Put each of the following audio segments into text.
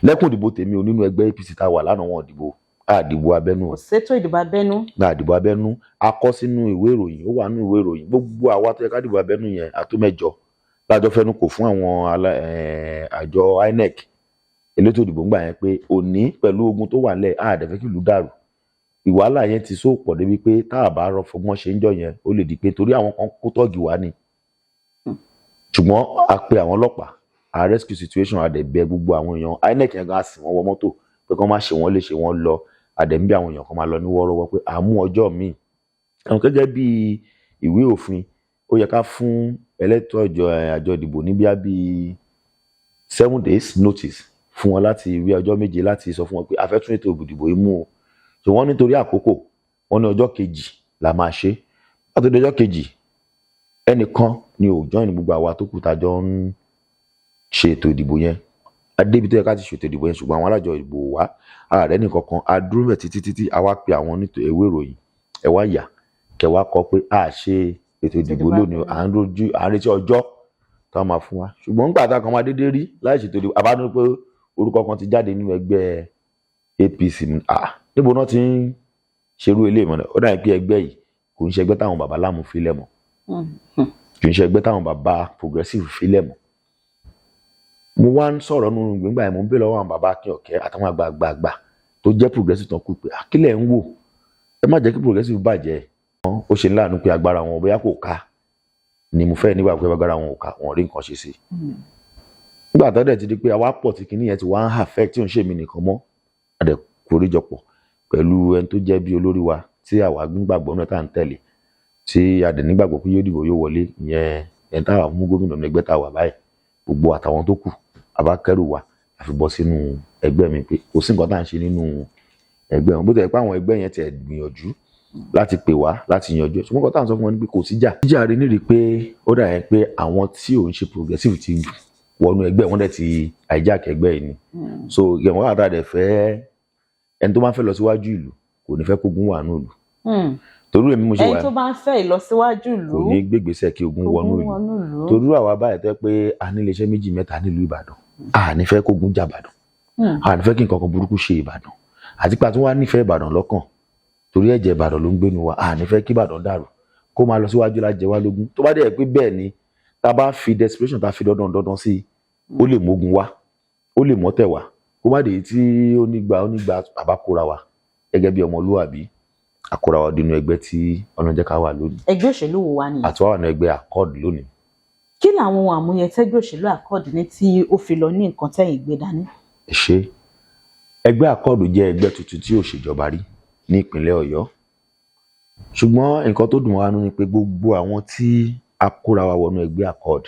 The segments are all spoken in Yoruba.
Lẹ́kùn ìdìbò tèmi ò, nínú ẹgbẹ́ APC tá a wà lánàá, wọn ò dìbò, a dìbò abẹ́nú. Kò sétò ìdìbò abẹ́nú. Náà dìbò abẹ́nú, a kọ sínú ìwé ìròyìn, ó wà nínú ìwé ìròyìn. Gbogbo àwa tó yẹ ká dìbò abẹ́nú yẹn àtó 8 lájọ fẹnu kò fún àwọn àjọ INEC, elétò ìdìbò ńgbà yẹn, pé òní pẹ̀lú ogun tó wà nílẹ̀, a dẹ̀ fẹ́ kí ìlú dàrú. Ìwàhálà yẹn ti só pọ̀ débi pé tá a bá rọ fọgbọ́n ṣe ń jọ yẹn, ó lè di pé torí àwọn kan kó tọ́ọ̀gì wá ni. Ṣùgbọ́n a pe àwọn ọlọ́pàá, a rescue situation, a dẹ̀ bẹ gbogbo àwọn èèyàn INEC yẹn gan, a sì wọ́n wọ mọ́tò pé kán má ṣe wọ́n léṣe, wọ́n lọ. A dẹ̀ ń bí àwọn èèyàn kan máa lọ ní wọ́ọ́rọ́wọ́ pé à ń mú ọjọ́ míì. Àwọn gẹ́gẹ́ bí ìwé òfin, ó yẹ ká fún ẹlẹ́tọ́ àjọ ìdìbò ní bíi 7 days notice fún wọn, láti ìwé ọjọ́ 7 láti sọ fún wọn pé a fẹ́ tún ètò ìdìbò yìí mú o. So wọ́n nítorí àkókò, wọ́n ní ọjọ́ kejì la máa ṣe. Láti ọjọ́ kejì, ẹnìkan ni ò join gbogbo àwa tó kù tá a jọ ń ṣe ètò ìdìbò yẹn. Adébi tó yẹ ká ti ṣètò ìdìbò yẹn, ṣùgbọ́n àwọn alájọ ìdìbò wá, ààrẹ nìkan kan. A dúró bẹ̀ títí títí, a wá pe àwọn onítò ìwé ìròyìn, ẹ wá yà kẹ wá kọ pé a ṣe ètò ìdìbò lónìí, à ń rojú, à ń retí ọjọ́ tó máa fún wa. Ṣùgbọ́n nígbà tá a kan máa dédé rí láì ṣètò ìdìbò, àbádún pé orúkọ kan ti jáde nínú ẹgbẹ́ APC. Ah, níbo náà ti ń ṣerú eléyìí mọ́? Ó dàbí pé ẹgbẹ́ yìí kò ń ṣe ẹgbẹ́ táwọn bàbá láàmú filẹ̀ mọ́, kì í ṣe ẹgbẹ́ táwọn bàbá progressive filẹ̀ mọ́. Mo wá ń sọ̀rọ̀ nínú ìgbìngbà yẹn, mo ń bèèrè lọ́wọ́ àwọn bàbá Akin Ọ̀kẹ́ àtàwọn àgbààgbà tó jẹ́ progressive tán kú pé àkílẹ̀ ń wò, ẹ má jẹ́ kí progressive bàjẹ́. Ó ṣe láàánú pé agbára wọn bóyá kò ká ni mo fẹ́ nígbà pé agbára wọn ò ká, wọn rí nǹkan ṣe sí i. Nígbà tó dẹ̀ ti di pé àwa pọ̀, tí kinní yẹn ti wá ń affect, tí ò ń ṣèmi nìkan mọ́, a dẹ̀ kóríjọpọ̀ pẹ̀lú ẹni tó jẹ́ bí olórí wa tí àwa gbàgbọ́ náà tá à ń tẹ̀lé, tí a dẹ̀ nígbàgbọ́ pé yóò dìbò, yóò wọlé, ìyẹn ẹni táwa mú gómìnà ní ẹgbẹ́ tá a wà báyìí. Gbogbo àtàwọn tó kù, a bá kẹ́rù wa, a fi bọ́ sínú ẹgbẹ́ mi pé kò sí nǹkan tá à ń ṣe nínú ẹgbẹ́ wọn. Bó tilẹ̀ pé àwọn ẹgbẹ́ yẹn tiẹ̀ gbìyànjú láti pè wá láti yanjú ẹ̀, ṣùgbọ́n nǹkan tá à ń sọ fún wọn ni pé kò síjà. Jíjà rí nírìí pé ó dà yẹn pé àwọn tí ò ń ṣe progressive ti wọnú ẹgbẹ́ wọn, dẹ̀ ti hijack ẹgbẹ́ yìí ni. So ìyẹn wọ́n àtàdé fẹ́, ẹni tó bá ń fẹ́ lọ síwájú ìlú kò ní fẹ́ kógun wà nù ìlú. Torí èmi mo ṣe Ẹni wà tó bá ń fẹ́ ìlọsíwájú ìlú kò ní gbégbèsè kí ogun wọnú ogun ìlú. Wọnú ìlú. Torí àwa báyìí tẹ́ pé a ní iléeṣẹ́ méjì mẹ́ta nílùú Ìbàdàn, a ní fẹ́ kógun jà Ìbàdàn, a ní fẹ́ kí nǹkan kan burúkú ṣe Ìbàdàn, àti pé a tún wá nífẹ̀ẹ́ Ìbàdàn lọ́kàn torí ẹ̀jẹ̀ Ìbàdàn ló ń gbénu wa. A ní fẹ́ kí Ìbàdàn dàrú, kó máa lọ síwájú lájẹ wá lógún. Tó bá dẹ̀ pé bẹ́ẹ̀ ni, tá a bá fi desperation, tá a fi dandan dandan sí i, ó lè mógun wá, ó lè mọ́tẹ̀ wá, kó má dé tí ó nígbà ó nígbà. Àbá kóra wa gẹ́gẹ́ bí ọmọlúwàbí, àkóra wa dínú ẹgbẹ́ tí Ọlọ́run jẹ́ ká wà lónìí. Ẹgbẹ́ òṣèlú wo wá nìyẹn? Àti wà ní ẹgbẹ́ Accord lónìí. Kí làwọn ohun àmúyẹ tẹ́gbẹ́ òṣèlú Accord ní tí ó fi lọ ní nǹkan tẹ́yìn gbé dání? Ẹ ṣé. Ẹgbẹ́ Accord jẹ́ ẹgbẹ́ tuntun tí ò ṣèjọba rí ní ìpínlẹ̀ Ọ̀yọ́, ṣùgbọ́n nǹkan tó dùn wá nínú ni pé gbogbo àwọn tí a kóra wa wọnú ẹgbẹ́ Accord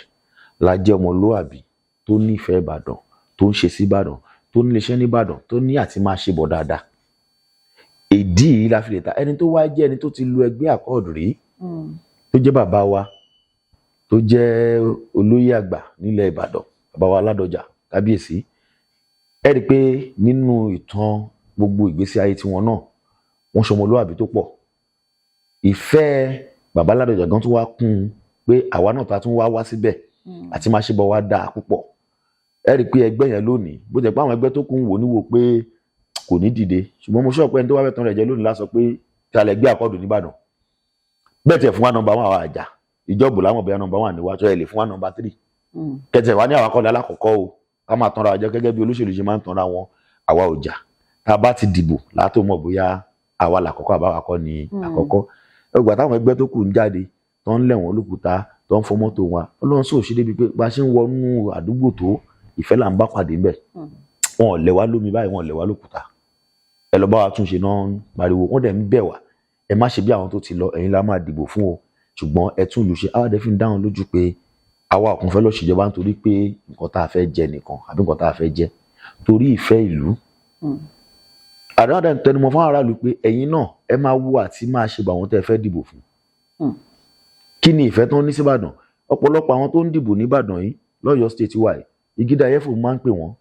la jẹ́ ọmọlúwàbí tó nífẹ̀ẹ́ Ìbàdàn, tó ń ṣe sí Ìbàdàn, tó ní iléeṣẹ́ ní Ìbàdàn, tó ní àti máa ṣe bọ̀ dáadáa. Ìdí yìí la fi lè ta ẹni tó wá jẹ́ ẹni tó ti lu ẹgbẹ́ Accord rí, tó jẹ́ bàbá wa, tó jẹ́ olóyè àgbà nílẹ̀ Ìbàdàn, bàbá wa Ládọjà, kábíyèsí. Ẹ rí i pé nínú ìtàn gbogbo ìgbésí ayé tiwọn náà, wọ́n ṣọmọlúwàbí tó pọ̀. Ìfẹ́ bàbá Ládọjà gan tó wá kún un pé àwa náà ta tún wá wá síbẹ̀ àti máa ṣe bọ̀ wá dáa púpọ̀. Ẹ rí i pé ẹgbẹ́ yẹn lónìí, bó jẹ́ pé àwọn ẹgbẹ́ tó kún wò ní wò pé kò ní dìde, ṣùgbọ́n mo sọ pé ẹni tó wá fẹ́ tán rẹ̀ jẹ́ lónìí lá sọ pé kí alẹ́ gbé Accord nìbàdàn bẹ́ẹ̀ tiẹ̀ fún wa number 1, àwọn àjà ìjọ́bù láwọn bóyá number 1 níwájú, ẹ lè fún wa number 3 kẹtẹ wá ní àwọn akọ́lẹ̀ alákọ̀ọ́kọ́ o. Ká máa tanra wa jẹ gẹ́gẹ́ bí olóṣèlú ṣe máa ń tanra wọn. Àwa ò jà. Tá a bá ti dìbò látó mọ̀ bóyá àwa làkọ́kọ́ àbáwa kọ́ ni àkọ́kọ́. Ẹgbà táwọn ẹgbẹ́ tó kù ń jáde, tó ń lẹ̀ wọ́n lókùúta, tó ń fọ́ mọ́tò wa, Ọlọ́run sọ ṣe débi pé bá a ṣe ń wọnú àdúgbò tó ìfẹ́ là ń bá pàdé ńbẹ̀. Wọn ò lẹ̀ wá lómi báyìí, wọn ò lẹ̀ wá lókùúta. Ẹ lọ bá wa túnṣe náà ń pariwo, wọ́n dẹ̀ ń bẹ̀ wá, ẹ má ṣe bí àwọn tó ti lọ, ẹ̀yin la máa dìbò fún o, ṣùgbọ́n ẹ tún ìlú ṣe. Àwa dẹ̀ fi ń dáhùn lójú pé àwa ò kàn fẹ́ lọ ṣèjọba nítorí pé nǹkan tá a fẹ́ jẹ nìkan àbí nǹkan tá a fẹ́ jẹ, torí ìfẹ́ ìlú. Àdúrà dẹ̀ ń tẹnumọ́ fún aráàlú pé ẹ̀yin náà, ẹ máa wú àti máa ṣe bá àwọn tẹ́ ẹ fẹ́ dìbò fún. Kí ni ìfẹ́ tó ń ní síbàdàn? Ọ̀pọ̀lọpọ̀ àwọn tó ń dìbò nìbàdàn yìí, lọ́yọ̀ọ́ State wa yìí, ìgídà ayẹ́fò máa ń pè wọ́n.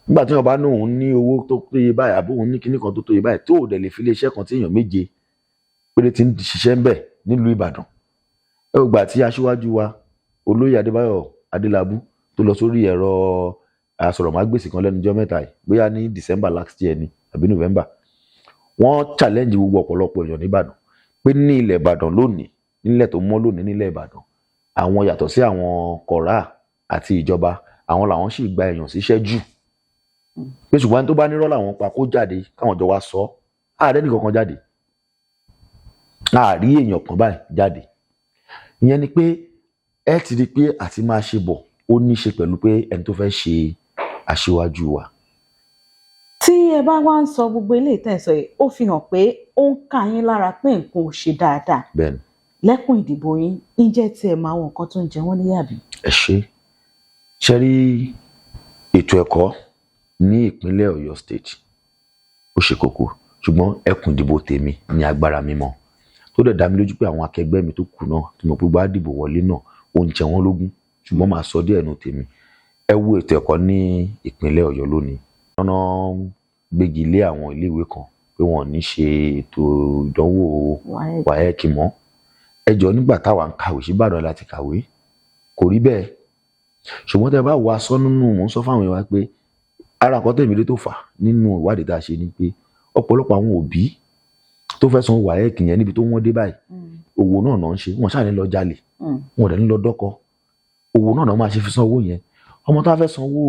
Nígbà tí wọ́n bá ní òun ní owó tó péye báyìí, àbí òun ní kinní kan tó tóye báyìí, tó ò dẹ̀ lè fi iléeṣẹ́ kan tí èèyàn 7 péré ti ń ṣiṣẹ́ ń bẹ̀ nílùú Ìbàdàn. Ẹ ò gbà tí aṣíwájú wa, olóyè Adébáyọ̀ Adélábù, tó lọ sórí ẹ̀rọ Asọ̀rọ̀mágbèsì kan lẹ́nu ọjọ́ mẹ́ta yìí, bóyá ní December last year ni àbí November, wọ́n challenge gbogbo ọ̀pọ̀lọpọ̀ èèyàn nìbàdàn pé ní ilẹ̀ Ìbàdàn lónìí, nílẹ̀ tó mọ́ lónìí nílẹ̀ Ìbàdàn, àwọn yàtọ̀ sí àwọn kọ̀rá àti ìjọba, àwọn làwọn sì gba èèyàn síṣẹ́ jù, pé ṣùgbọ́n ẹni tó bá nírọ́ làwọn pa kó jáde káwọn jọ wá sọ. Ààrẹ nìkankan jáde, àárí èèyàn kan báyìí jáde. Ìyẹn ni pé ẹ ti rí i pé àti máa ṣe bọ̀, ó ní í ṣe pẹ̀lú pé ẹni tó fẹ́ ṣe aṣíwájú wa. Tí ẹ bá wá ń sọ gbogbo eléyìí tẹ́ ẹ sọ yìí, ó fi hàn pé ó ń ká yín lára pé nǹkan ò ṣe dáadáa Bẹ́ẹ̀ni. lẹ́kùn ìdìbò yín. Ǹjẹ́ tí ẹ mọ àwọn nǹkan tó ń jẹ wọ́n níyà bí? Ẹ ṣe. Ṣe rí ètò ẹ̀kọ́ ní ìpínlẹ̀ Ọ̀yọ́ State, ó ṣe kókó, ṣùgbọ́n ẹkùn ìdìbò tèmi ní agbára mímọ́ tó dẹ̀ dá mi lójú pé àwọn akẹgbẹ́ mi tó kù náà tí mo gbogbo á dìbò wọlé náà, ó ń jẹ wọ́n lógún, ṣùgbọ́n màá sọ díẹ̀ nù tèmi. Ẹ wo ètò ẹ̀kọ́ ní ìpínlẹ̀ Ọ̀yọ́ lónìí, wọ́n gbégi lé àwọn iléèwé kan pé wọn ò ní ṣe ètò ìdánwò WAEC mọ́. Ẹ jọ, nígbà táwa ń kàwé, síbàdàn láti kàwé, kò rí bẹ́ẹ̀. Ṣùgbọ́n tẹ́ bá wọ aṣọ nínú, mò ń sọ fáwọn èèyàn wa pé ara nǹkan tẹ̀mí lé tó fà nínú ìwádìí tá a ṣe ni pé ọ̀pọ̀lọpọ̀ àwọn òbí tó fẹ́ san WAEC yẹn, níbi tó wọ́n dé báyìí, òwò náà náà ń ṣe. Wọ́n ṣáà ní lọ jalè, wọn ò dẹ̀ ní lọ dọ́kọ, òwò náà náà máa ṣe fi san owó yẹn. Ọmọ tó bá fẹ́ sanwó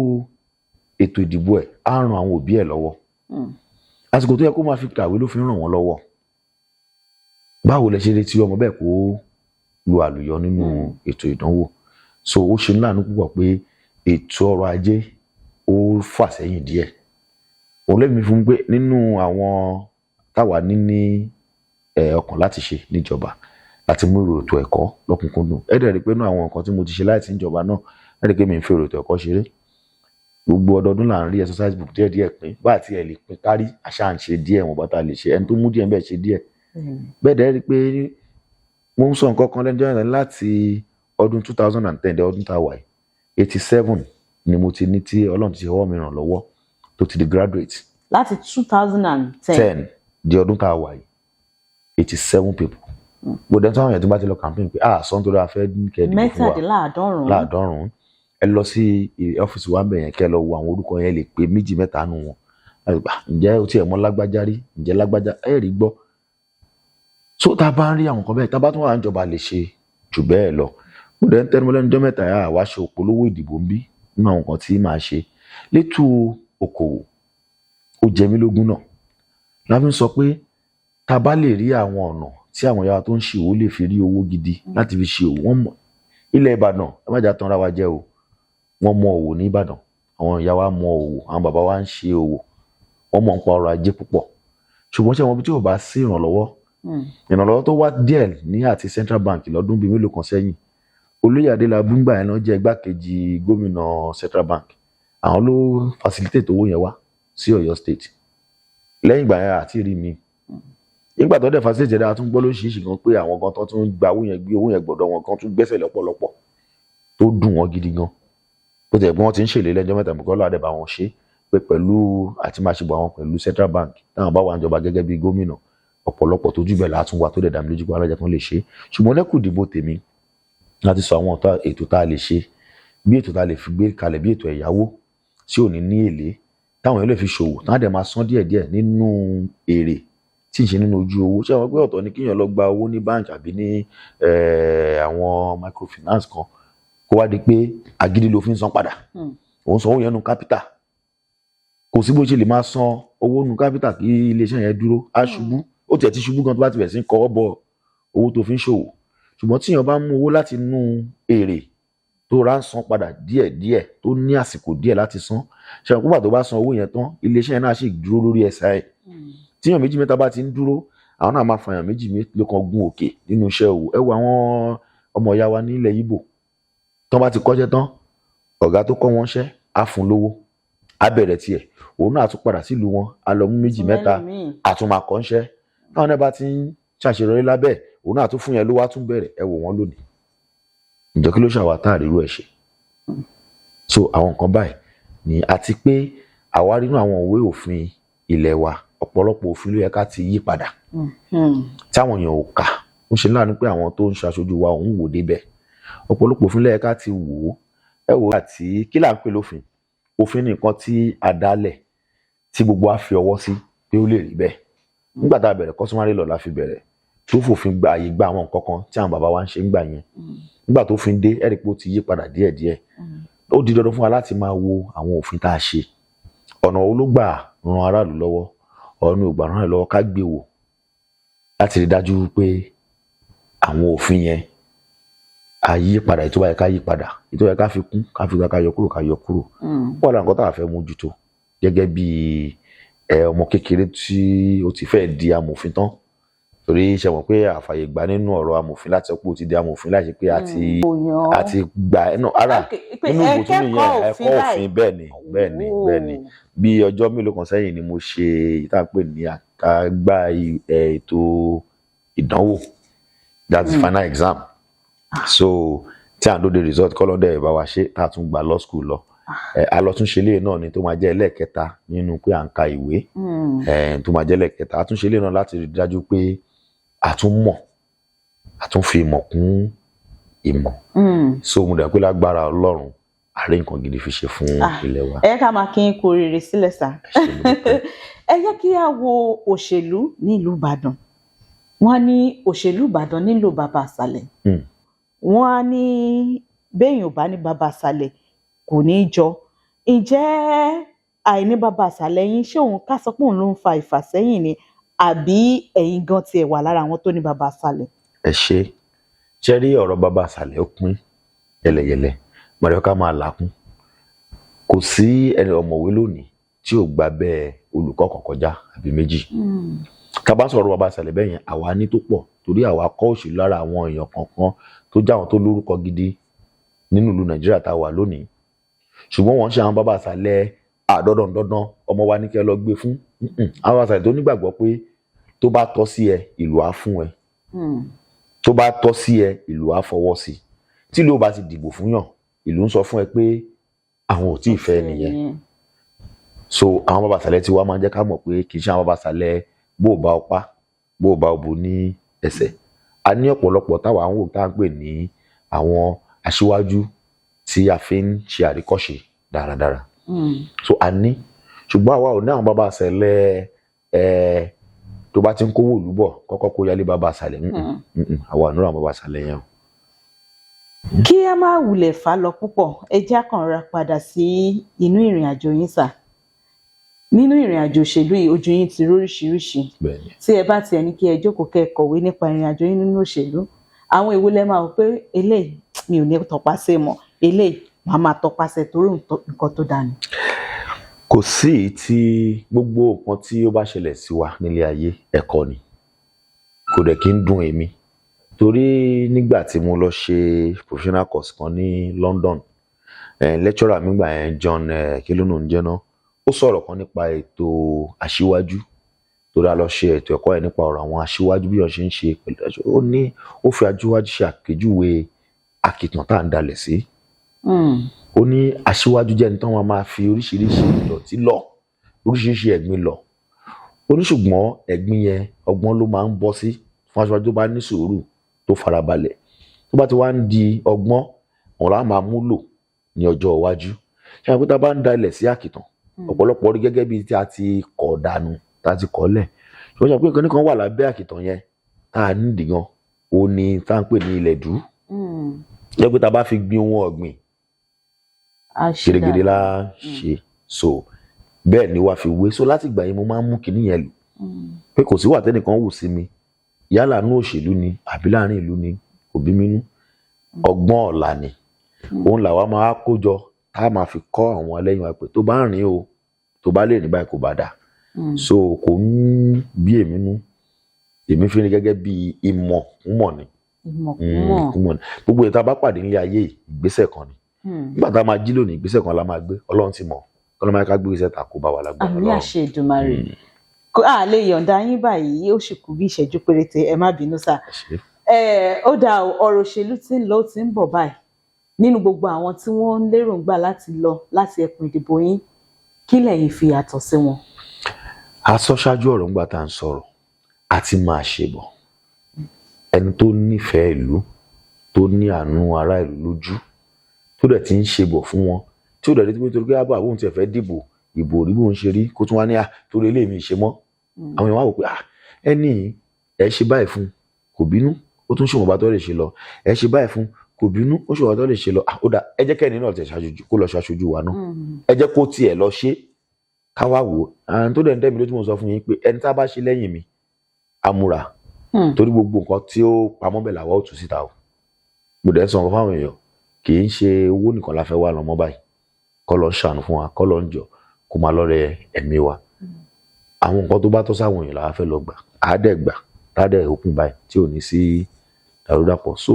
ètò ìdìbò ẹ̀, á ran àwọn òbí ẹ̀ lọ́wọ́. Àsìkò tó yẹ kó máa fi kàwé ló fi ń ràn wọ́n lọ́wọ́. Báwo lẹ ṣe retí ọmọ bẹ́ẹ̀ kó lu àlùyọ nínú ètò ìdánwò? So ó ṣe láàánú púpọ̀ pé ètò ọrọ̀ ajé ó fà sẹ́yìn díẹ̀. Òun lẹ́mi fún pé nínú àwọn táwa ní ọkàn láti ṣe níjọba, láti mú ètò ẹ̀kọ́ lọ́kùnkúndùn. Ẹ dẹ̀ rí pé nínú àwọn nǹkan tí mo ti ṣe láìsí ìjọba náà, ẹ rí pé mi ń fi ètò ẹ̀kọ́ ṣeré. Gbogbo ọdọọdún là ń rí exercise book díẹ̀ díẹ̀ pín, bá àti ẹ̀ lè pín kárí, àṣà ń ṣe díẹ̀ wọn bá ta lè ṣe, ẹni tó mú díẹ̀ ń bẹ́ẹ̀ ṣe díẹ̀ bẹ́ẹ̀. Dẹ́ rí pé mo ń sọ nǹkan kan lẹ́jọ́ yẹn, láti ọdún 2010 dé ọdún tá a wà yìí, 87 ni mo ti ní tí Ọlọ́run ti ṣe ọwọ́ mi ràn lọ́wọ́ tó ti di graduate. Láti 2010? 10 di ọdún tá a wà yìí, 87 people. Gbọ́dọ̀ tí àwọn èèyàn tó bá ti lọ campaign pé, ah, sọ nítorí a fẹ́ kẹ́ ẹ dìbò fún wa. 87. Láàdọ́rùn-ún. Ẹ lọ sí ọ́fíìsì wa ń bẹ̀ yẹn, kẹ́ ẹ lọ wo àwọn orúkọ yẹn, lè pé méjì mẹ́ta nù wọn. Ǹjẹ́ o tiẹ̀ mọ̀ lágbájá rí? Ǹjẹ́ lágbájá ẹ rí gbọ́? So tá a bá ń rí àwọn nǹkan bẹ́ẹ̀, tá a bá tún wà níjọba, lè ṣe jù bẹ́ẹ̀ lọ. Mo dẹ̀ ń tẹnumọ́ lẹ́nu ọjọ́ mẹ́ta yà wá ṣe òpolówó ìdìbò ń bí. Nínú àwọn nǹkan tí màá ṣe létò okòwò, ó jẹ mí lógún náà la fi ń sọ pé tá a bá lè rí àwọn ọ̀nà tí àwọn ìyá wa tó ń ṣe òwò lè fi rí owó gidi láti fi ṣe òwò. Wọ́n mọ̀ ilẹ̀ Ìbàdàn, ẹ má jà tanra wa jẹ o, wọ́n mọ òwò ní Ìbàdàn. Àwọn ìyá wa mọ òwò, àwọn bàbá wa ń ṣe òwò, wọ́n mọ̀ nípa ọrọ̀ ajé púpọ̀. Ṣùgbọ́n ṣé wọn bí tí ò bá sí ìrànlọ́wọ́, ìrànlọ́wọ́ tó wá díẹ̀ ní àti Central Bank lọ́dún bíi mélòó kan sẹ́yìn, olóyè Adélábù ńgbà yẹn náà jẹ́ igbákejì gómìnà Central Bank, àwọn ló facilitate owó yẹn wá sí Ọ̀yọ́ State. Lẹ́yìn ìgbà yẹn àti rí mi nígbà tó dẹ̀ facilitate dáa, tún gbọ́ lóṣìṣì kan pé àwọn kan tó tún gba owó yẹn, gbé owó yẹn gbọ́dọ̀ wọn kan tún gbẹ́sẹ̀ lọ́pọ̀lọpọ̀, tó dùn wọ́n gidi gan. Bó ti ẹ̀ pé wọ́n ti ń ṣèlérí lẹ́jọ́ mẹ́ta mọ̀kọ́ lọ́wọ́ bá wọn ṣe pé pẹ̀lú àti máa ṣe bọ̀ àwọn pẹ̀lú Central Bank táwọn bá wà níjọba gẹ́gẹ́ bí gómìnà, ọ̀pọ̀lọpọ̀ tó jù bẹ́ẹ̀ látún wà tó dẹ̀ dá mi lójú pé alájà kan lè ṣe. Ṣùgbọ́n lẹ́kùn ìdìbò tèmi, láti sọ àwọn ètò tá a lè ṣe, bí ètò tá a lè fi gbé kalẹ̀, bí ètò ẹ̀yáwó tí ò ní ní èlé, táwọn èèyàn lè fi ṣòwò, táwọn dẹ̀ máa san díẹ̀díẹ̀ nínú èrè tí ń ṣe nínú ojú owó. Ṣé àwọn pé ọ̀tọ̀ ni kéèyàn lọ gba owó ní báǹkì àbí ní àwọn microfinance kan, kó wá di pé agídí ló fi ń san padà? Òun san owó yẹn nu capital, kò sí bó ṣe lè máa san owó nu capital kí iléeṣẹ́ yẹn dúró, á ṣubú. Ó tiẹ̀ ti ṣubú gan tó bá ti bẹ̀rẹ̀ sí ń kọ́wọ́ bọ owó tó fi ń ṣòwò. Ṣùgbọ́n tíyàn bá mú owó láti inú èrè tó rà ń san padà díẹ̀díẹ̀, tó ní àsìkò díẹ̀ láti san, ṣe àwọn púpà tó bá san owó yẹn tán, iléeṣẹ́ yẹn náà sì dúró lórí ẹsẹ̀ ẹ̀. Tíyàn méjì mẹ́ta bá ti ń dúró, àwọn náà máa fàyàn méjì mélòó kan gun òkè nínú iṣẹ́ òwò. Ẹ wo àwọn ọmọ ìyá wa nílẹ̀ Ìgbò, tán bá ti kọ́ṣẹ́ tán, ọ̀gá tó kọ́ wọn ṣẹ́ á fún lówó, á bẹ̀rẹ̀ tiẹ̀, òun náà á tún padà sílùú wọn, á lọ mú méjì mẹ́ta, á tún máa kọ́ ńṣẹ́. Táwọn náà bá ti ń ṣàṣeyọrí lábẹ́, òun náà tún fún yẹn lówó, á tún bẹ̀rẹ̀. Ẹ wò wọ́n lónìí. Ǹjẹ́ kí ló ṣàwà tá àrírú ẹ̀ ṣe? So àwọn nǹkan báyìí ni, àti pé àwa nínú àwọn òwe òfin ilẹ̀ wa, ọ̀pọ̀lọpọ̀ òfin ló yẹ ká ti yí padà táwọn èèyàn ò kà. Ń ṣe láàánú pé àwọn tó ń ṣaṣojú wa òun wò débẹ̀. Ọ̀pọ̀lọpọ̀ òfin ló yẹ ká ti wò ó. Ẹ wò ó, àti kí là ń pè lófin? Òfin ní nǹkan tí a dálẹ̀ tí gbogbo wa fi ọwọ́ sí pé ó lè rí bẹ́ẹ̀. Nígbà tá a bẹ̀rẹ̀, customary law la fi bẹ̀rẹ̀, tó fòfin gba àyè gba àwọn nǹkan kan tí àwọn bàbá wa ń ṣe ńgbà yẹn. Nígbà tó fi dé, ẹ rí i pé ó ti yí padà díẹ̀díẹ̀. Ó di dandan fún wa láti máa wo àwọn òfin tá a ṣe, ọ̀nà wo ló gbà ran aráàlú lọ́wọ́, ọ̀nà ò gbà ràn án lọ́wọ́, ká gbé wò láti rí dájú pé àwọn òfin yẹn a yí padà. Èyí tó bá yẹ ká yí padà, èyí tó yẹ ká fi kún, ká fi ká yọ kúrò, ká yọ kúrò. Wọ́n lára nǹkan tá a fẹ́ mójútó gẹ́gẹ́ bí ẹ ọmọ kékeré tí ó ti fẹ́ di amòfin tán, torí ṣe mọ̀ pé àfààyè gbà nínú ọ̀rọ̀ amòfin láti sọ pé ó ti di amòfin láì ṣe pé a ti gbà ẹnu ara nínú ìbò tún nìyẹn, ẹ̀kọ́ òfin. Bẹ́ẹ̀ ni. Bí ọjọ́ mélòó kan sẹ́yìn ni mo ṣe èyí tá à ń pè ní àkágbá ètò ìdánwò, that is final exam. So tí à ń dóde result, kọ́lọ́dẹ̀ bá wa ṣe, tá a tún gba law school lọ, alọ́túnṣe lè náà ni tó máa jẹ́ ẹlẹ́ẹ̀kẹta nínú pé à ń ka ìwé, tó máa jẹ́ ẹlẹ́ẹ̀kẹta. Àtúnṣe lè náà láti rí dájú pé a tún mọ̀, a tún fi ìmọ̀ kún ìmọ̀. So mo dẹ̀ pé lágbára Ọlọ́run, àárẹ̀ nǹkan gidi fi ṣe fún ilẹ̀ wa. Ẹ ká máa kí n kú oríire sílẹ̀ sá. Ẹ ṣé, mo dúpẹ́. Ẹ jẹ́ kí á wo òṣèlú nílùú Ìbàdàn. Wọ́n ní òṣèlú Ìbàdàn nílò bàbá àṣàlẹ̀. Wọ́n á ní béèyàn ò bá ní bàbá àṣàlẹ̀, kò ní í jọ. Ǹjẹ́ àìní bàbá àṣàlẹ̀ yín, ṣé òun ká sọ pé òun ló ń fa ìfàsẹ́yìn ni, àbí ẹ̀yin gan tiẹ̀ wà lára àwọn tó ní bàbá àṣàlẹ̀? Ẹ ṣe. Ṣe rí ọ̀rọ̀ bàbá àṣàlẹ̀, ó pín yẹlẹyẹlẹ mọ̀rẹ́, ká máa làákún. Kò sí ẹni ọ̀mọ̀wé lónìí tí ò gba bẹ́ẹ̀ olùkọ́ kan kọjá àbí méjì. Tá a bá sọ̀rọ̀ bàbá àṣàlẹ̀ bẹ́ẹ̀ yẹn, àwa ní tó pọ̀, torí àwa kọ́ òṣèlú lára àwọn èèyàn kọ̀ọ̀kan tó jẹ́ àwọn tó lórúkọ gidi nínú ìlú Nàìjíríà tá a wà lónìí. Ṣùgbọ́n wọ́n ṣe àwọn bàbá àṣàlẹ̀ àdọ́dọ̀ndọ́dán ọmọ wa ní kẹ́ lọ gbé fún. Àwọn àṣàlẹ̀ tó nígbàgbọ́ pé tó bá tọ́ sí ẹ, ìlú á fún ẹ, tó bá tọ́ sí ẹ, ìlú á fọwọ́ sí. Tí ìlú ò bá ti dìbò fún yàn, ìlú ń sọ fún ẹ pé àwọn ò tí ì fẹ́ nìyẹn. So àwọn bàbá àṣàlẹ̀ tí wàá máa ń jẹ́ ká mọ̀ pé kì í ṣe àwọn bàbá àṣàlẹ̀ bó o bá ọ pa, bó o bá ọ bu ní ẹsẹ̀. A ní ọ̀pọ̀lọpọ̀ táwa ń wò tá à ń pè ní àwọn aṣíwájú tí a fi ń ṣe àríkọ́ṣe dáradára. So a ní, ṣùgbọ́n àwa ò ní àwọn bàbá àṣàlẹ̀ ẹ tó bá ti ń kówó ìlú bọ̀, kọ́kọ́ kó yálé bàbá àṣàlẹ̀. Àwa ò ní àwọn bàbá àṣàlẹ̀ yẹn o. Kí a má wulẹ̀ fà lọ púpọ̀, ẹ já kàn ra padà sí inú ìrìn àjò yín sà. Nínú ìrìn àjò òṣèlú yìí, ojú yín ti róríṣiríṣi. Bẹ́ẹ̀ni. Tí ẹ bá tiẹ̀ ní kí ẹ jókòó, kẹ́ ẹ kọ̀wé nípa ìrìn àjò yín nínú òṣèlú, àwọn èwo lẹ máa wò pé eléyìí mi ò ní tọpasẹ̀ mọ́, eléyìí màá máa tọpasẹ̀ torí nǹkan tó dáa ni? Kò sí èyí tí gbogbo nǹkan tí ó bá ṣẹlẹ̀ sí wa nílé ayé, ẹ̀kọ́ ni. Kò dẹ̀ kí ń dùn èmi, torí nígbà tí mo lọ ṣe professional course kan ní London, lecturer mi gbà yẹn, John kí ló ń jẹ́ náà, ó sọ̀rọ̀ kan nípa ètò aṣíwájú, torí a lọ ṣe ètò ẹ̀kọ́ yẹn nípa ọ̀rọ̀ àwọn aṣíwájú, bí wọ́n ṣe ń ṣe pẹ̀lú. Ó ní ó fi aṣíwájú ṣe àpèjúwe àkìtàn tá à ń dalẹ̀ sí. Ó ní aṣíwájú jẹ́ ẹni tí wọ́n máa fi oríṣiríṣi ìdọ̀tí lọ, oríṣiríṣi ẹ̀gbin lọ. Ó ní ṣùgbọ́n ẹ̀gbin yẹn, ọgbọ́n ló máa ń bọ́ sí fún aṣíwájú tó bá ní sùúrù, tó farabalẹ̀. Tó bá ti wá ń di ọgbọ́n òun la máa mú lò ní ọjọ́ iwájú. Ṣé àwọn pé tá a bá ń da ilẹ̀ sí àkìtàn, ọ̀pọ̀lọpọ̀ rí gẹ́gẹ́ bíi tí a ti kọ̀ dànù, tá a ti kọ̀ lẹ̀. Ṣùgbọ́n ṣe pé nǹkan kan wà lábẹ́ àkìtàn yẹn tá a nídìí gan, ó ní tá à ń pè ní ilẹ̀ dú, jẹ́ pé tá a bá fi gbin ohun ọ̀gbìn, Á ṣe gèrègèrè la dáadáa. ṣe. So bẹ́ẹ̀ ni wàá fi wé. So láti ìgbà yẹn, mo máa ń mú kinní yẹn lò pé kò sí wà tẹ́nìkan wù sí mi, yálà nú òṣèlú ni àbí láàrin ìlú ni, kò bí mi nú. Ọgbọ́n ọ̀la ni òun làwa máa kó jọ tá a máa fi kọ́ àwọn ẹlẹ́yìn wa pé tó bá rìn o, tó bá lè rìn báyìí, kò bá dà. So kò ń bí èmi nú, èmi fi ní gẹ́gẹ́ bí ìmọ̀ kúmọ̀ ni. Ìmọ̀ kúmọ̀. Kúmọ̀ ni. Gbogbo ìta bá pàdé nílé ayé yìí, ìgbésẹ̀ kan ni. Nígbà tá a máa jí lónìí, ìgbésẹ̀ kan la máa gbé. Ọlọ́run ti mọ̀. Kọ́lọ́ máa ká gbé ìgbésẹ̀ ta kó bá wa lágbára Àmì Ọlọ́run. àṣẹ Èdùmàrè. Kó a lè yọ̀ǹda yín báyìí, ó sì kù bí ìṣẹ́jú péréte, ẹ má bínú sá. Ẹ ṣé. Ẹ ó dáa o, ọ̀rọ̀ òṣèlú tí ń lọ, ó ti ń bọ̀ báyìí. Nínú gbogbo àwọn tí wọ́n ń lérògbà láti lọ láti ẹkùn ìdìbò yín, kí lẹ̀yin fi yàtọ̀ sí wọn? A sọ ṣáájú ọ̀rọ̀ ńgbà tá à ń sọ̀rọ̀ àti máa ṣe bọ̀. Ẹni tó nífẹ̀ẹ́ ìlú, tó ní àánú ará ìlú lójú, tó dẹ̀ ti ń ṣe bọ̀ fún wọn, tí Tí ò dẹ̀ rí pé torí pé àbọ̀ àwọn tiẹ̀ fẹ́ dìbò, ìbò rí bóun ṣe rí, kó tún wá ní à torí eléyìí mi ṣe mọ́. Àwọn èèyàn wá wò pé, ah, ẹni yìí, ẹ ṣe báyìí fún, kò bínú, ó tún ṣòwò bá tó lè ṣe lọ. Ẹ ṣe báyìí fún, kò bínú, ó ṣòwò bá tó lè ṣe lọ. Ah, ó dà, ẹ jẹ́ kẹ́ni náà tẹ̀ ṣáájú, kó lọ ṣaṣojú wa náà. Ẹ jẹ́ kó tiẹ̀ lọ ṣe, ká wá wò ó. Àwọn tó dẹ̀ ń tẹ́ mi lójú, mo sọ fún yín pé ẹni tá a bá ṣe lẹ́yìn mi, amúra, torí gbogbo nǹkan tí ó pamọ́ bẹ̀ làwa ó tú síta o. Mo dẹ̀ ń sọ nǹkan fáwọn èèyàn, kì í ṣe owó nìkan la fẹ́ wá lọ mọ́ báyìí. Kọ́ lọ ń ṣàánú fún wa, kọ́ lọ ń jọ kó máa lọ́rẹ̀ ẹ̀mí wa. Àwọn nǹkan tó bá tọ́ sáwọn èèyàn làwa fẹ́ lọ gbà, á dẹ̀ gbà, tá dẹ̀ òkun báyìí tí ò ní sí dàrúdàpọ̀. So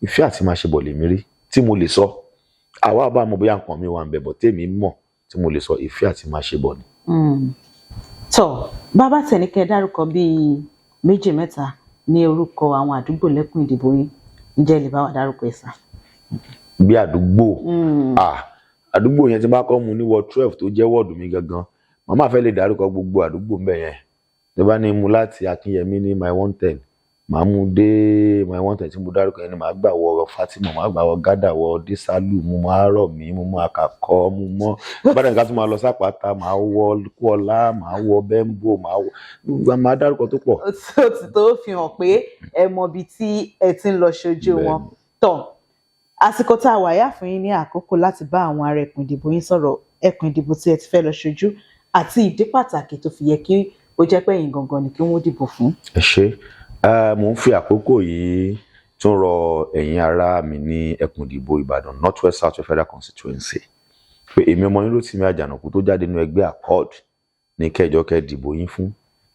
ìfẹ́ àti máa ṣe bọ̀ lèmi rí tí mo lè sọ. Àwa bá mọ̀ bóyá nǹkan mi wà ń bẹ̀ bọ̀, tèmi mọ̀ tí mo lè sọ, ìfẹ́ àti máa ṣe bọ̀ ni. Tọ bàbá tẹnikẹ dárúkọ bíi méjì mẹ́ta ní orúkọ àwọn àdúgbò lẹ́kùn ìdìbò yín, ǹjẹ́ ẹ lè bá wa dárúkọ ẹ̀ sá? Bí àdúgbò, ah, àdúgbò yẹn, tí n bá kọ́ mu ní ward 12 tó jẹ́ wọ́ọ̀dù mi gangan, màmá fẹ́ lè dárúkọ gbogbo àdúgbò ńbẹ̀ yẹn. Tí bá ní mu láti Akínyẹmí ní Mile 110, màá mú dé Mile 110 tí mo dárúkọ yẹn ni, màá gbà wọ Fatima, màá gbà wọ Gádà, wọ Dísálù, mo máa rọ̀ mí, mo mọ Àkàkọ́, mo mọ bàdàn ká tún máa lọ sápáta, màá wọ Kúọlá, màá wọ Bẹ́ńbò, màá wọ, màá dárúkọ tó pọ̀. Ó ti tó fi hàn pé ẹ mọ ibi tí ẹ ti ń lọ ṣojú wọn. Tọ àsìkò tá a wà yá fún yín ní àkókò láti bá àwọn ará ẹkùn ìdìbò yín sọ̀rọ̀, ẹkùn ìdìbò tí ẹ ti fẹ́ lọ ṣojú, àti ìdí pàtàkì tó fi yẹ kí ó jẹ́ pé ẹ̀yin gangan ni kí wọ́n dìbò fún. Ẹ ṣé. Mò ń fi àkókò yìí tún rọ ẹ̀yin ará mi ní ẹkùn ìdìbò Ìbàdàn North West South Federal Constituency pé èmi ọmọ yín Rótìmí Àjànàkú tó jáde nínú ẹgbẹ́ Accord ní kẹjọ kẹ dìbò yín fún,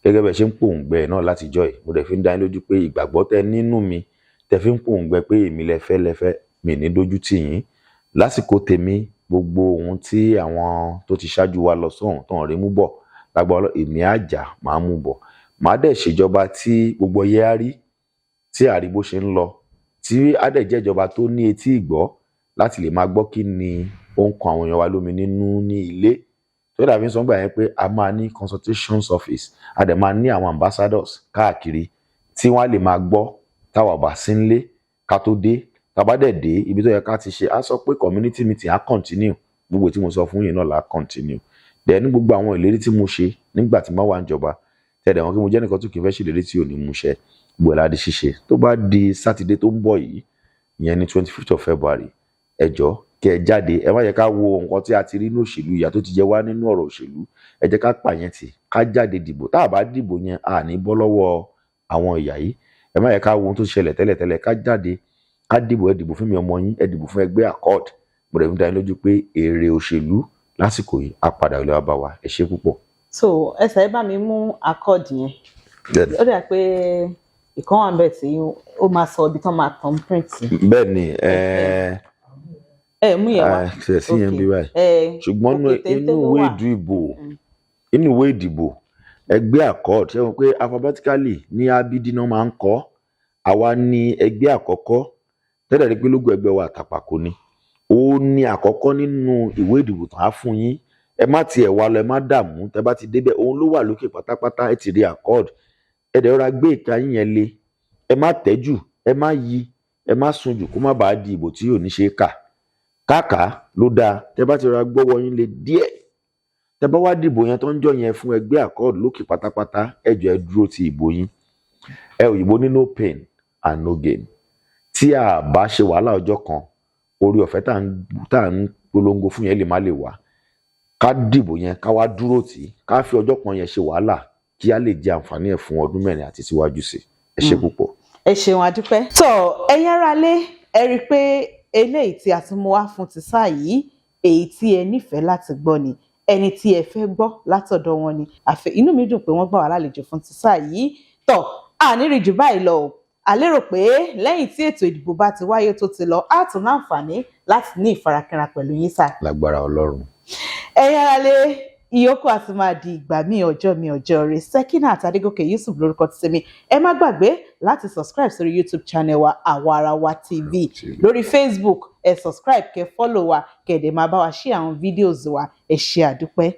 gẹ́gẹ́ bẹ́ẹ̀ ṣe ń pòǹgbẹ náà látijọ́ yìí. Mo dẹ̀ fi ń dá yín lójú pé ìgbàgbọ́ tẹ nínú mi, tẹ fi ń pòǹgbẹ pé èmi lẹ fẹ́, mi ní dójú tì yín. Lásìkò tèmi, gbogbo ohun tí àwọn tó ti ṣáájú wa lọ sọ́hùn tán rí mú bọ̀ lágbára, èmi á jà, máa mú bọ̀, màá dẹ̀ ṣèjọba tí gbogbo ọyẹ́ á rí, tí àrí bó ṣe ń lọ, tí á dẹ̀ jẹ́ ìjọba tó ní etí ìgbọ́ láti lè máa gbọ́ kí ni ó ń kan àwọn èèyàn wa lómi nínú ní ilé. Tó dàbí sọ gbà yẹn pé a máa ní consultations office, a dẹ̀ máa ní àwọn ambassadors káàkiri tí wọ́n á lè máa gbọ́ táwa bá sí nílé ká tó dé. Tá bá dẹ̀ dé ibi tó yẹ ká ti ṣe, á sọ pé community meeting á continue. Gbogbo tí mo sọ fún yín náà là á continue. Dẹ̀ ní gbogbo àwọn ìlérí tí mo ṣe nígbà tí mo wà níjọba, tẹ̀lé wọn kí mo jẹ́ nìkan tó kì í fẹ́ ṣèlérí tí ò ní mú ṣẹ, gbogbo ẹ̀ la di ṣíṣe. Tó bá di Sátidé tó ń bọ̀ yìí, ìyẹn ní 25th of February, ẹ jọ̀ọ́, kí ẹ jáde. Ẹ má jẹ́ ká wo nǹkan tí a ti rí ní òṣèlú, ìyà tó ti jẹ wá nínú ọ̀rọ̀ òṣèlú, ẹ jẹ́ ká pààyàn tì, ká jáde dìbò. Tá a bá dìbò yẹn, a ní bọ́ lọ́wọ́ àwọn ìyà yìí. Ẹ má jẹ́ ká wo ohun tó ṣẹlẹ̀ tẹ́lẹ̀tẹ́lẹ̀, ká jáde, ká dìbò. Ẹ dìbò fún mi ọmọ yín, ẹ dìbò fún ẹgbẹ́ Accord. Mo dẹ̀ fi dá yín lójú pé èrè òṣèlú lásìkò yìí á padà lè wá bá wa. Ẹ ṣé púpọ̀. So ẹ sáré bá mi mú Accord yẹn. Ó dà pé ìkan wà níbẹ̀ tí ó máa sọ ibi tán máa tàn print sí. Bẹ́ẹ̀ ni. Ẹ mú yẹn wá. Ṣe sí yẹn bí báyìí. Ṣùgbọ́n òkè téńté inú ló ìwé wà. ìdìbò, inú ìwé ìdìbò ẹgbẹ́ Accord, ṣé wọn pé alphabetically ní abidi náà máa ń kọ́, àwa ní ẹgbẹ́ àkọ́kọ́ tẹ́lẹ̀ rí pé logo ẹgbẹ́ wa àtàpàkò ni. Ó ní àkọ́kọ́ nínú ìwé ìdìbò tán á fún yín. Ẹ má tiẹ̀ wá lọ, ẹ má dààmú. Tẹ́ bá ti débẹ̀, òun ló wà lókè pátápátá. Ẹ ti rí Accord, ẹ dẹ̀ rọra gbé ìka yín yẹn lé. Ẹ má tẹ́ jù, ẹ má yí, ẹ má sun jù, kó má bàa di ìbò tí ò ní ṣe é kà káàká ló dáa. Tẹ́ bá ti rọra gbọ́wọ́ yín lé díẹ̀, tẹ́ bá wá dìbò yẹn tó ń jọ yẹn fún ẹgbẹ́ Accord lókè pátápátá, ẹ jọ̀ọ́, ẹ dúró ti ìbò yín. Ẹ òyìnbó ní no pain and no gain. Tí a bá ṣe wàhálà ọjọ́ kan, orí ọ̀fẹ́ tá à ń polongo fún yẹn lè má lè wá. Ká dìbò yẹn, ká wá dúró tì í, ká fi ọjọ́ kan yẹn ṣe wàhálà kí á lè jẹ àǹfààní ẹ̀ fún ọdún 4 àti síwájú sí. Ẹ ṣé púpọ̀. Ẹ ṣeun, adúpẹ́. Tó ẹ̀yin aráalé, ẹ rí i pé eléyìí tí a tún mú wá fún ti sáà yìí, èyí tí ẹ nífẹ̀ẹ́ láti gbọ́ ni, ẹni tí ẹ fẹ́ gbọ́ látọ̀dọ̀ wọn ni àfẹ. Inú mi dùn pé wọ́n gbà wá lálejò fún ti sáà yìí. Tó àníri jù báyìí lọ o. A lérò pé lẹ́yìn tí ètò ìdìbò bá ti wáyé tó ti lọ, á tún láǹfààní láti ní ìfarakínra pẹ̀lú yín sáà. Lágbára Ọlọ́run. Ẹ̀yin aráalé, ìyókù àti máa di ìgbà míì, ọjọ́ mi ọjọ́ rẹ̀. Sekinat Adégòkè Yusuf lórúkọ ti tèmi. Ẹ má gbàgbé láti subscribe sórí YouTube channel wa, Àwa Ara Wa TV. Lórí Facebook, ẹ subscribe, kẹ́ follow wa, kẹ́ dẹ̀ máa bá wa share àwọn videos wa. Ẹ ṣé, àdúpẹ́.